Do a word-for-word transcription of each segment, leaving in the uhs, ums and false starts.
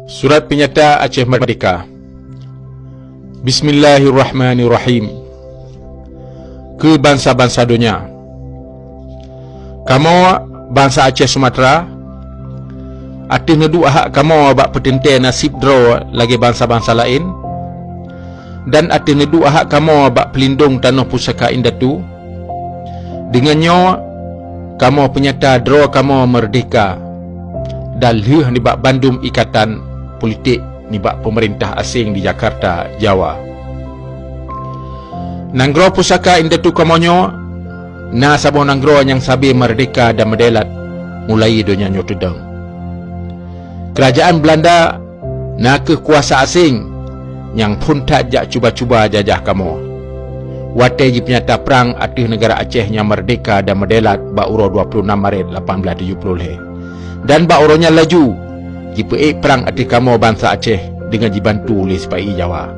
Surat peunyata Aceh Merdeka. Bismillahirrahmanirrahim. Keu bansa-bansa donya. Kamoe, bansa Aceh Sumatra, ateueh neuduek hak kamoe bak peuteuntée naseb droe lagée bansa-bansa laén, dan ateueh neuduek hak kamoe bak peulindong tanoh pusaka indatu, deungon nyoe kamoe peunyata droe kamoe meurdehka dan lheueh nibak bandum ikatan politik nibak peumeurintah aséng di Jakarta, Jawa. Nanggroe pusaka indatu kamoe nyoe na saboh nanggroe nyang sabe meurdehka dan meudeulat mulai donya nyoe teudong. Keurajaan Beulanda na kheueh kuasa aséng nyang phon that jak cuba-cuba jajah kamoe. Watée jipeunyata prang ateueh neugara Aceh nyang meurdehka dan meudeulat bak uroe dua puluh enam Maret lapan belas tujoh puluh lhée, dan bak uroe nyan laju jipeuék prang ateueh kamoe bansa Aceh deungon jibantu lé sipa-i Jawa.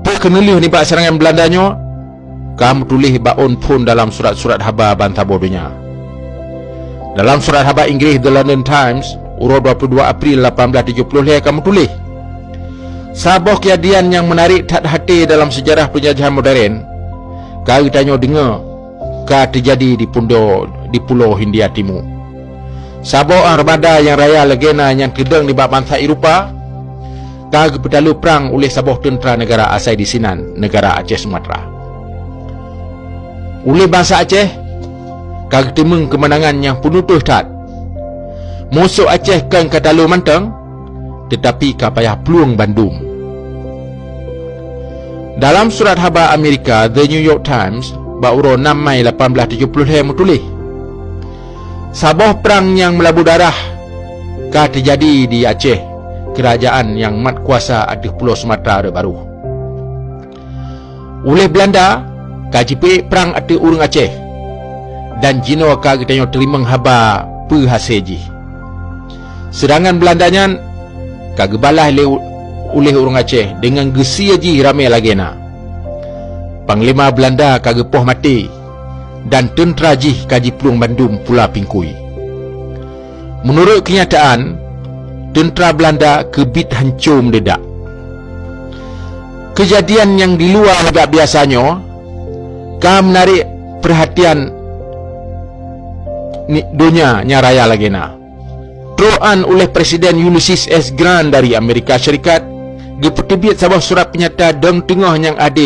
Peu keuneulheueh nibak seurangan Beulanda nyoe, ka meutuléh bak ôn phon dalam surat-surat haba ban saboh donya. Dalam surat haba Inggréh The London Times, uroe dua puluh dua April lapan belas tujoh puluh lhée ka meutuléh, saboh keujadian nyang meunarék that até dalam seujarah peunjajahan modern ka geutanyoe deungoe ka teujadi di pundo-, di Pulo Hindia Timu. Saboh armada nyang raya lagée na nyang teudong nibak bansa Eropa ka geupeutaloe prang uléh saboh teuntra neugara asai disinan, neugara Aceh Sumatra. Uléh bansa Aceh ka geuteumeung keumeunangan nyang peunutoh that. Musoh Aceh kon ka taloe mantong, teutapi ka payah plueng bandum. Dalam surat haba Amerika The New York Times bak uroe enam Mai lapan belas tujoh puluh lhée meutuléh, saboh prang nyang meulabu darah ka teujadi di Aceh, keurajaan nyang mat kuasa ateueh Pulo Sumatra rot barôh. Uléh Beulanda ka jipeuék prang ateueh ureuëng Aceh, dan jinoe ka geutanyoe teurimong haba peue hasé jih. Seurangan Beulanda nyan ka geubalaih lé u-, uléh ureuëng Aceh deungon geusie jih ramé lagée na. Panglima Beulanda ka geupoh maté, dan teuntra jih ka jiplueng bandum pula pingkui. Meunurot keunyataan, teuntra Beulanda keubiet hanco meudeudak. Keujadian nyang di luwa nibak biasa nyoe ka meunarék peurhatian ni-, donya nyang raya lagée na. Troh nyan uléh Presiden Ulysses S Grant dari Amerika Syarikat geupeuteubiet saboh surat peunyata dong teungoh nyang adé